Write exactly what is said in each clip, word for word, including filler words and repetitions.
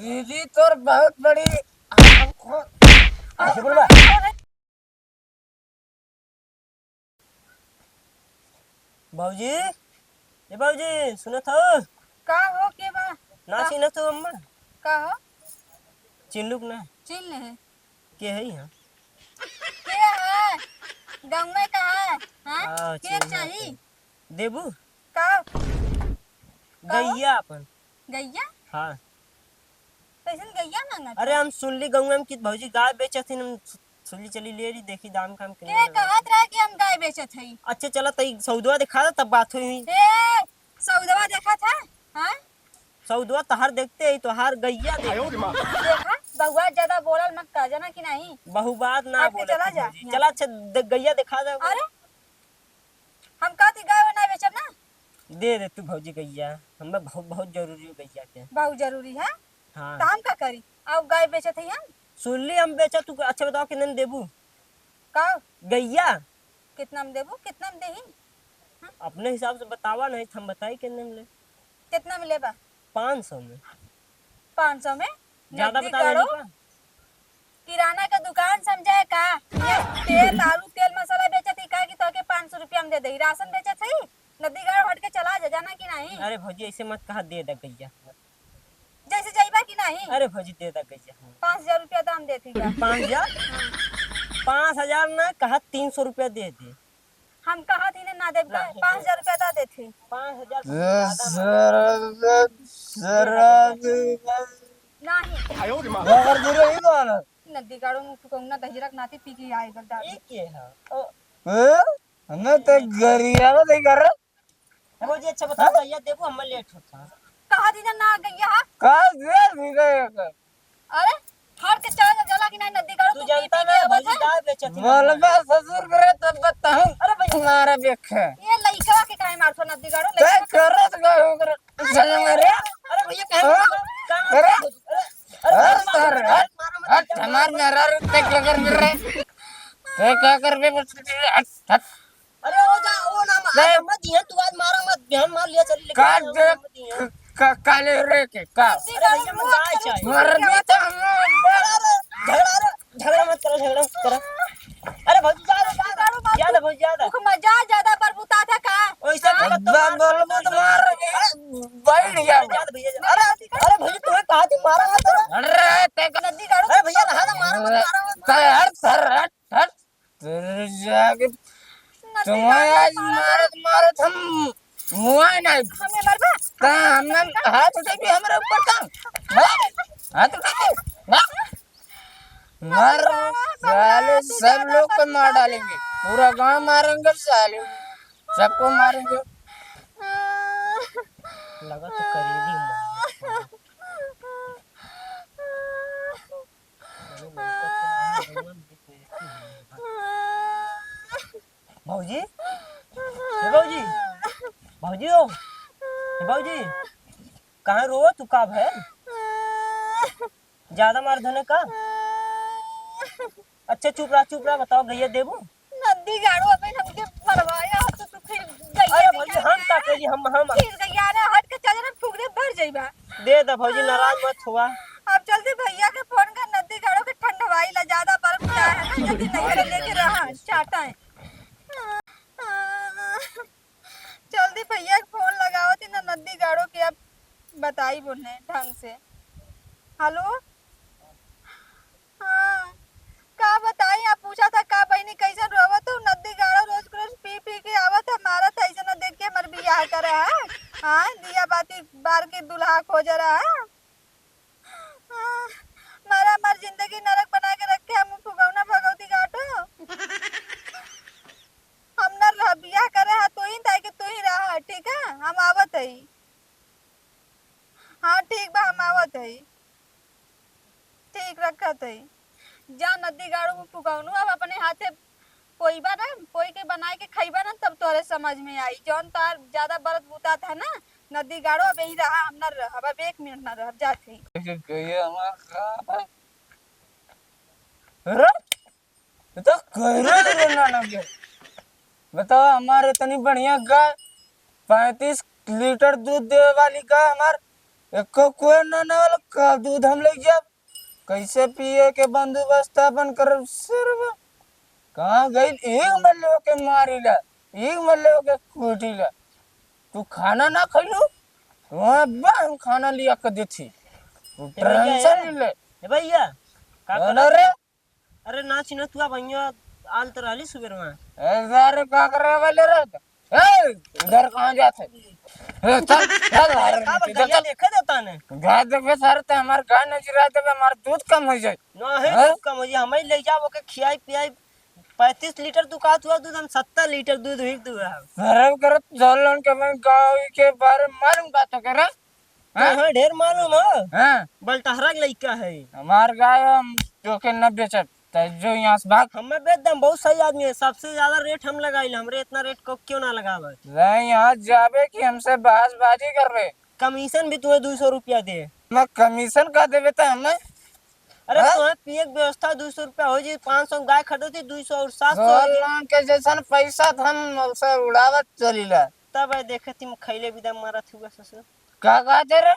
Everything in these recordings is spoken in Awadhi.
दीदी तोर बहुत बड़ी। ऐसे बोलबा? भौजी, ए भौजी, सुनत हो? का हो, के बा? ना का? चिन्हत हो अम्मा? का हो? चिन्हलू कि ना? चिन्ह ले। के है यहाँ? के है? गाँव में का है? हाँ? हाँ, के चिन्हत चाही? है। देबू? का? का हो? गैया अपन। गैया? हाँ। कैसन गैया मांगत अरे, है? हम सुनली गौवा में कि भौजी गाय बेचत हई, हम सु-, सुनली चली ले ली, देखी दाम काम के के ना लगा। कहत रहा कि हम गाय बेचत हई? अच्छा, चला तई सौदवा दिखा दे, तब बात होई। ए, सौदवा देखत है? हाँ? सौदवा तहार देखते ही तोहार गैया देख। देखा, बहुआ ज्यादा बोलल मत कर, जाना कि नहीं? बहु बात ना हट के बोले चला तू जा, भौजी। यहाँ चला, से। अच्छा, दे-, गैया दिखा दे। अरे, हम कहती गाय ना बेचब ना। दे दे तू भौजी गैया, हमें बहुत, बहुत जरूरी है गैया के। बहुत जरूरी है? हाँ। तो हम का करी? आओ गाय बेचत है हम। सुन ली हम बेचा, तू अच्छा बताओ कितने में देबू? का? गैया। कितना में देबू? कितना में देही? हाँ? अपने हिसाब से बतावा, नहीं तो हम बताई कितने में ले। कितना में लेबा? पाँच सौ में। पाँच सौ में? ज्यादा नजदीक बता देनी करो। का? किराना का दुकान समझे का? ये तेल, आलू, तेल, मसाला बेचत ही का कि तोके पाँच सौ रुपया में दे दे? राशन बेचत ही? नदी गाँव हट के चला जा, जाना कि नहीं? अरे भौजी, ऐसे मत कहा, दे दे गैया। जैसे जाइबा कि नहीं? अरे भौजी, दे दे गैया। पाँच हजार रुपया दाम देत ही का? पाँच हजार? पाँच हजार ना, कहा तीन सौ रुपया दे दे। हम कहा थी ना, ना देब का? नहीं, पाँच हजार रुपया दा देत ही। पाँच हजार ए, ज्यादा मत। शराब, शराब। नहीं। मगर दूर ही तो आना। नदी गाड़ो मुँह फुकौना दहिजरा के नाती पी के आए गल दादी। ई के है? ओ। ए? हमें तो गरियावा नहीं कर रहा। ए भौजी, अच्छा बताओ, हाँ? गैया देबो, हमें लेट होता। कहा दीदा ना गैया है? कहा दे दीदा एक? अरे, हर के चाय जला कि नहीं नदी गाड़ो, तू तू पी जानता पी के ना, आवत भौजी है। गाय बेचत ही बोलबा ना। ससुर करे तब बताऊं। अरे भैया। तुम्हारा देख है। ये लइकवा के काहे मारत हो नदी गाड़ो, ते लइकवा के करत गयो कर। चल मेरे। अरे भैया, काहे हाँ? मारत हो? अरे, अरे, अरे, अरे, सर, मारा मत, हट, मारा मत, हट, हमार मेरा रे, ते क्या कर मिल रहे? ते क्या कर बे? हट, हट। अरे, ओ जा, ओ ना मार, नहीं। मत दिहन, तू आज मारा मत, बिहान मार लिया, चल, लेकिन काट आज दे, मत दिहन। क-, क-, काले रे के, का? अरे भैया, मैं गाय चाहिए। मर भी तो हम। अरे, अरे, झगड़ा, अरे, झगड़ा मत करो, झगड़ा मत करो। अरे भौजी, जा दे, जा दे, जा दे भौजी, जा दे। ओके मजा ज्यादा बरबुता था का? ओइसे हाँ? तो अब्बा बोलबो तो मार, बैठ गया। जा दे भैया, जा। अरे, अरे भौजी, तुम्हें कहा थी मारा मत करो। अरे, ते का नदी गाड़ो अरे भैया, रहा ना, मारा मत, मारा मत। सर, सर, हट, हट। तेरे जाके नदी तुम्हें गाड़ो आज मारा। मारत मारत हम मुआ नहीं। हमें मरबा? का हमने हाथ उठे भी हमारे ऊपर का? हैं? हाथ उठे भी? ना? मर साले, सब लोग को मार डालेंगे, पूरा गांव मारेंगे साले, सबको मारेंगे। लगा तो करेगी मार। भौजी, हे भौजी, भौजी हो, हे भौजी, काहे रोवत तू, का भयल? ज्यादा मार धने का? अच्छा चुप रहा, चुप रहा, बताओ गैया देबू? नदी गाड़ो अबे हमके मरवाया हो तो तू फिर गैया अरे भौजी, हम का कही, हम, हम फिर गैया ने हट के चल रहा, फुगरे भर जाइबा। दे दे भौजी, नाराज मत हुआ। अब जल्दी भैया के फोन कर, नदी गाड़ो के ठंडवाई ला, ज्यादा बर्फ ना है ना, जल्दी नहीं तो लेके रहा, चाटा है। जल्दी भैया के फोन लगावत ही ना नदी गाड़ो के, अब बताई बोलने ढंग से। हेलो, हाँ, का बताई, आप पूछा था का बहिनी कैसन रोवत हो, नदी गाड़ो रोज के रोज पी पी के आवत है, मारत है, ऐसे ना देख के हमार बियाह करे है, हाँ, दिया बाती बार के दुल्हा खोज रहा है। आह, मारा हमार जिंदगी नरक बना के रखे, हम फुगौना भगौती गाटो। हम न रह, बियाह करे हा तू ही, ताकि तू ही रहा, ठीक है? हम आवत हई। हाँ, ठीक बा, हम आवत हई। ठीक, रखत हई। जा नदी गाड़ू में फुगौनू, अब अपने हाथे पोईबा ना, पोई के बनाए के खइबा ना, तब तोहरे समझ में आई। जौन तार ज्यादा बरत बुतात है ना, नदी गाड़ो, अब यहीं रहा, हम ना रहब, अब एक मिनट ना रहब, जात हई। ये हमार खा-, अरे, ये तो कह रहे रे ना लगे। बताओ, हमारे इतनी बढ़िया गाय, पैंतीस लीटर दूध देवे वाली गाय हमार एको कोई ना, ना वाला का दूध हम लेके जाब? कैसे पिए के बंदोबस्त अपन करब सरवा? कहाँ गइल? एक मल्ले ओके मारिला, एक मल्ले ओके कूटिला। तू खाना ना खइलू? वहाँ बा हम खाना लिया के देथी। तू ए भैया, टेंशन ए, ले। ए भैया, का बोला करत रे? अरे ना चिन्हत हुआ भैया, आल तो रहली सुबेर में। ए, सारे का करे वाले रे? ए, इधर कहाँ जात है? ए, चल, चल, बाहर का निकल, भैया चल। देखे देता ने? गाय देखे सारे, तो हमार गाय नहीं चरा देबे, हमार दूध कम हो जाए। ना है, हैं? दूध कम हो जाए, हमें ले जाओ, ओके खियाई पियाई। पैंतीस लीटर तू कहत हुआ दूध, हम सत्तर लीटर दूध ही दूध है। सरव करत जौलन के मैं गाय के बारे में मालूम बात करे। हाँ? हाँ, ढेर मालूम है। हाँ। बलटहरा के लइका है। हमार गाय हम तोके न बेचब, त जो यहाँ से भाग। हमें बेच दम, बहुत सही आदमी है, सबसे ज्यादा रेट हम लगाइल, हमरे इतना रेट को क्यों ना लगावे? नहीं, यहाँ जाबे कि हमसे बहसबाजी करबे? कमीशन भी तुम्हें दो सौ रुपया दे। मैं कमीशन का देबे त हमें? अरे हाँ? तुम्हें पिए के व्यवस्था दो सौ रुपया हो जी, पाँच सौ गाय खरीदती, दो सौ और सात सौ हो जी। जौलन के जैसन पैसा त हम उसे उड़ावत चलीला। तब है देखे तुम खैले बिदा मारत हुआ ससुर। का कहते रे?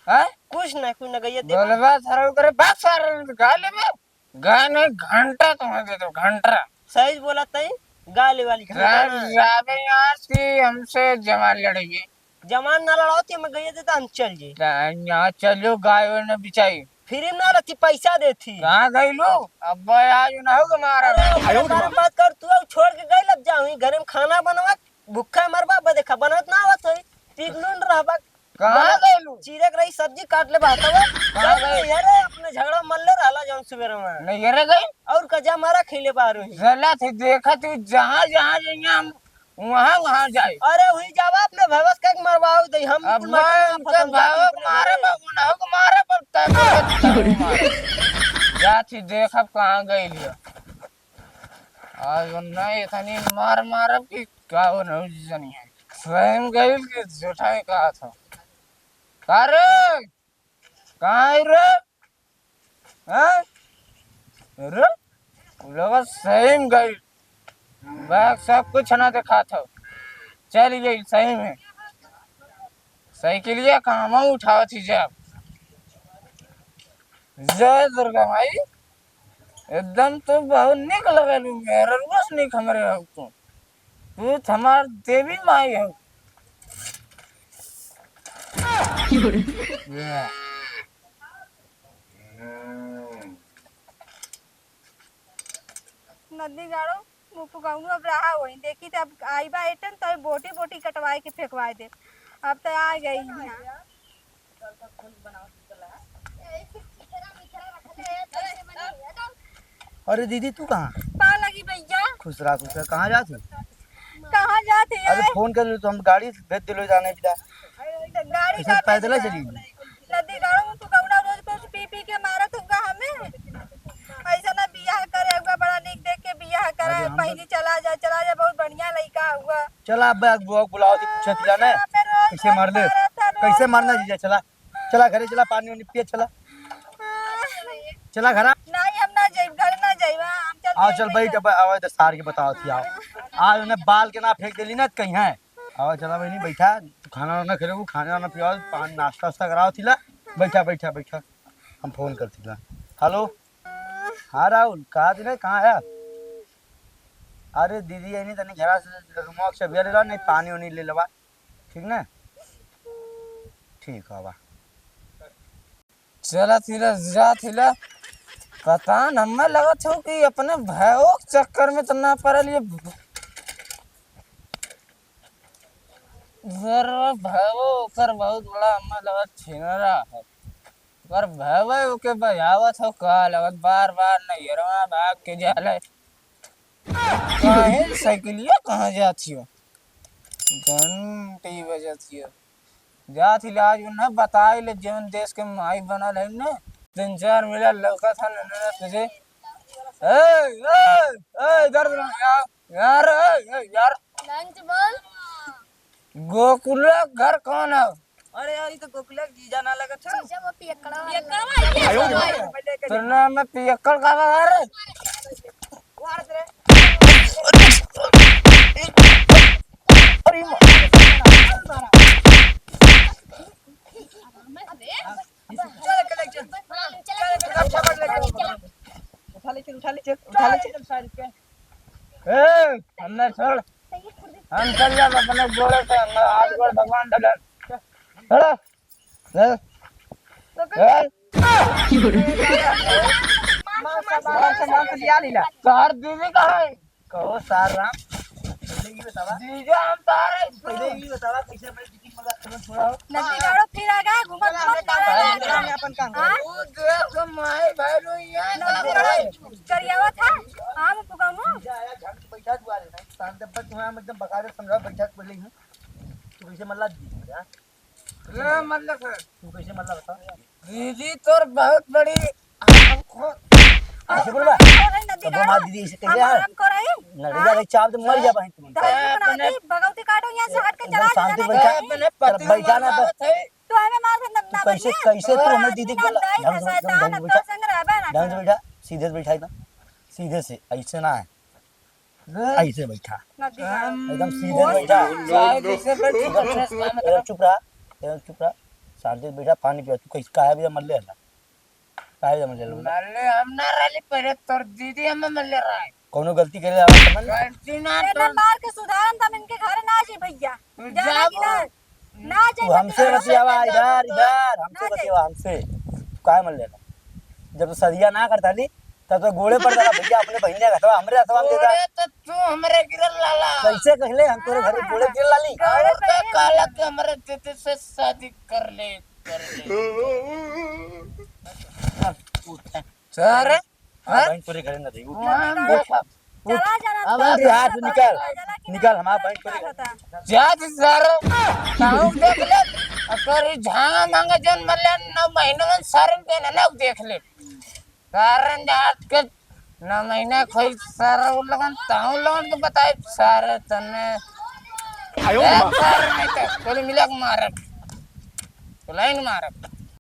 हैं? कुछ ना, कुछ ना, गइया दे बोलबा सरल करे, बात सरल गाय लेबे। गाय नहीं, घंटा तुम्हें दे दो, घंटा। सही बोला तई, गाय ले वाली घंटा सर ना। ज्यादा यहाँ से हमसे जवान लड़ेगी। जवान ना लड़ाओ, तो मैं गइया देता, हम चल जी। त यहाँ चलो, गाय वाय न बिचाई। फ्री में ना रहती, पैसा देती। कहाँ गइलू? अब आज ना होगा मारा। अरे, अरे, बात, बात कर, तू अब छोड़ के गई, लग जाऊँ, घर में खाना बनवा, भूखा मरबा, अब देखा, बनत ना आवत होई, पीक नून रहबा। कहाँ बना गइलू? चीरे के रही, सब्जी काट ले, बात हो। कहाँ गइलू? यार, अपने झगड़ा मन ले रहला जौन सुबेरे में। नहीं, ये रे गई। और कजा मारा खइले बारू ही। गलत है, देखा तू, जहाँ, जहाँ जाइए हम, वहाँ, वहाँ जाए। अरे, हुई जावा, अपने भैवस का मरवाओ दे, हम अब कुल मटन मैं ना उनके पसंद भाव आती अपने मारे, घरे। बाबू ना हो, मारे, पर तय कर। जाती, देख अब कहाँ गई लिया। आज उन्हें इतनी मार मारब कि का हो न हो जनी है। स्वयं गइल कि जुठाई कहा था। का रे? कहाँ है रे? हैं? रे? उ लोग सही में गइल। बैग सब कुछ ना देखा था। चल गइल सही में। साइकिलिया कहाँ उठावत ही जब। जय दुर्गा माई, एकदम तू बहुत निक लगलू, मेहररुआ से निक हमरे हो तू। तू त हमार देवी माई हो। नदी गाड़ो, मुँह पुगौनो अब रहा होई। देखी त अब आई बा एटन, त बोटी बोटी कटवाए के फेंकवाए दे। अब त आ गई यहाँ। अरे दीदी, तू कहाँ? पा लगी भैया। खुश रहा, खुश रहा। कहाँ जात हो? कहाँ जात है अरे यार? फोन कर लो तो हम गाड़ी भेज दिलो जाने बिना। गाड़ी कैसे का पैदल भेजना? चली? नदी गाड़ो में तू कौना रोज कुछ पी पी के मारत होगा हमें। ऐसा ना बियाह करे हुआ, बड़ा निक देख के बियाह करे। अरे हम तो पहली चला जा, चला जा, बहुत बढ़िया लइका हुआ। चला अब बुआ बुलाओ थी, पूछे थी जाने। हमें रोज कैसे रोज मार ले? मारत है, रोज कैसे मारना रोज। जीजा, चला। चला घरे, चला पानी वानी पिए, चला। चला घरा। नहीं, हम ना जाइब, घर ना जाइब, हाँ, हम चल आओ, जाइब चल बैठ, भैया। अब आवे तो सार के बताओ थी, आओ। आज उन्हें बाल के ना फेंक देली ना, तो कहीं है। आओ, चला बहनी, बैठा, तू खाना वाना खिलाओ, खाना वाना पियाओ, पानी नाश्ता वास्ता कराओ थी ला। बैठा, बैठा, बैठा, हम फोन कर थी ला। हेलो, हाँ राहुल, कहा थी रे, कहाँ है? अरे दीदी, यही तनी घरा से रूमवा के चाबिया ले ला, नहीं पानी वानी ले लेवा, ठीक ना? ठीक हवा। चला थिला, जा थिला। पता न, हमें लगत हो कि अपने भाइयों के चक्कर में तो ना पड़ल ये। जरा भाइयों ओकर बहुत बड़ा हमें लगत छिनरा है। ओकर भाइयों ओके बजावत हो का लगत, बार बार नैहरवा भाग के जाले। काहे साइकिलिया कहाँ जात हियो? घंटी बजत हियो। जात ही आज उन्हें बताई ले, जौन देश के माई बनल है ने, तीन चार मिला लौका था ने, ने तुझे। ए, ए, ए, इधर ना यार, यार, ए, ए, यार। लंच बोल। गोकुला घर कौन है? अरे यार, ई तो गोकुला के जीजा ना लगत है। जीजा वो पियक्कड़वा। पियक्कड़वा, पियक्कड़वा। तोर नाम में पियक्कड़ का बा रे? अरे मार। उठा ले, चल, उठा ले, चल। ए, हमने छोड़। हम चल जाब अपने गोड़े से, हमने हाथ गोड़ भगवान धरे। छोड़। ए, ए। मार से, मार से, मार से लिया लीला। तोहार दीदी कहाँ है? कहो सार राम। पहले ही बतावा। जीजा हम तो आ रहे हैं। पहले ही बतावा, कैसे अपने दीदी मजाक करना छोड़ा हो। नदी गाड़ो फिर आ गया, घूमत घूमत ना आ रहा है। अपन काम हाँ? वो देख माई भाई लोग यहाँ नदी गाड़ो करियावा था, हम पुकामो। जीजा आया, झट बैठा दुआरे, नहीं, शांत जब तक तुम्हें हम एकदम बकायदे समझा, बैठा के बोले हूँ। तू कैसे मल्ला दीदी यार? रे मल्ला सर। तू कैसे मल्ला बता? दीदी तोर बहुत बड़ी हमको ऐसे बोलबा? अरे नदी तब गाड़ो, मार दीदी ऐसे कह हमार यार। हमको रही। नदी हाँ? गाड़ो चाप तो मर जा भाई तुम। दारू बना दी, भगवती काटो यहाँ से हट के एकदम चला शांति जाना बैठा। चाहिए। अपने पति बैठा ना तो। तो हमें मार दे, ना तू कैसे, बनिए। कैसे तू हमें दीदी के ना बोला? दाई ढंग से, फंसाता, ढंग से ना बैठा। तो संग रहबे ना ढंग से करबे। बैठा, सीधे से बैठा एकदम। सीधे से, ऐसे ना है। ऐसे बैठा। नदी गाड़ो। एकदम सीधे बैठा। चाहे जैसे बैठ, एकदम चुप रहा, एकदम चुप रहा। शांति से बैठा, पानी पिया। तू कैसे, काहे भी मर ले हला? काहे समझ लो? मल्ले हम ना रहली, पहले तोर दीदी हमें मल्ले रहा है। कौनो गलती करे आवा समझ? गलती ना ए, तो ना मार के सुधारन तब इनके घर ना जी भैया। तू जाना जाबो। कि ना? ना जाए तू हमसे बतियावा, इधर, इधर, हमसे ना जाए। बतियावा, हमसे। तू काहे मल्ले ला? जब तो सदिया ना करता ली, तब तो गोड़े पर डाला भैया, अपने बहिने का हथवा, हमरे हथवा में दे दा। गोड़े तो तू हमरे गिरल लाला। कैसे कहले हम तोरे घर में गोड़े गिरल लाली? और तो कहला कि हमरे दीदी से शादी कर ले। सर, हाँ, हाँ? बहन तोरे घरे ना रही। उठ। वहाँ हम देखा। चला जाना अब था। उठ, हाथ निकाल। चला कि निकाल, ना? हमार बहन तोरे घरे। जात सर, ताऊ देख ले। अगर झांगा मांगा जन मल्ले नौ महीने में सर के ना, ना देख ले। कारण जात के नौ महीना खोई सारा उ लगन, ताऊ लगन के बताए सारे तने। आयो ए, माँ। सारे नहीं तो, चलो मिला के मारब। चलो इन मारब।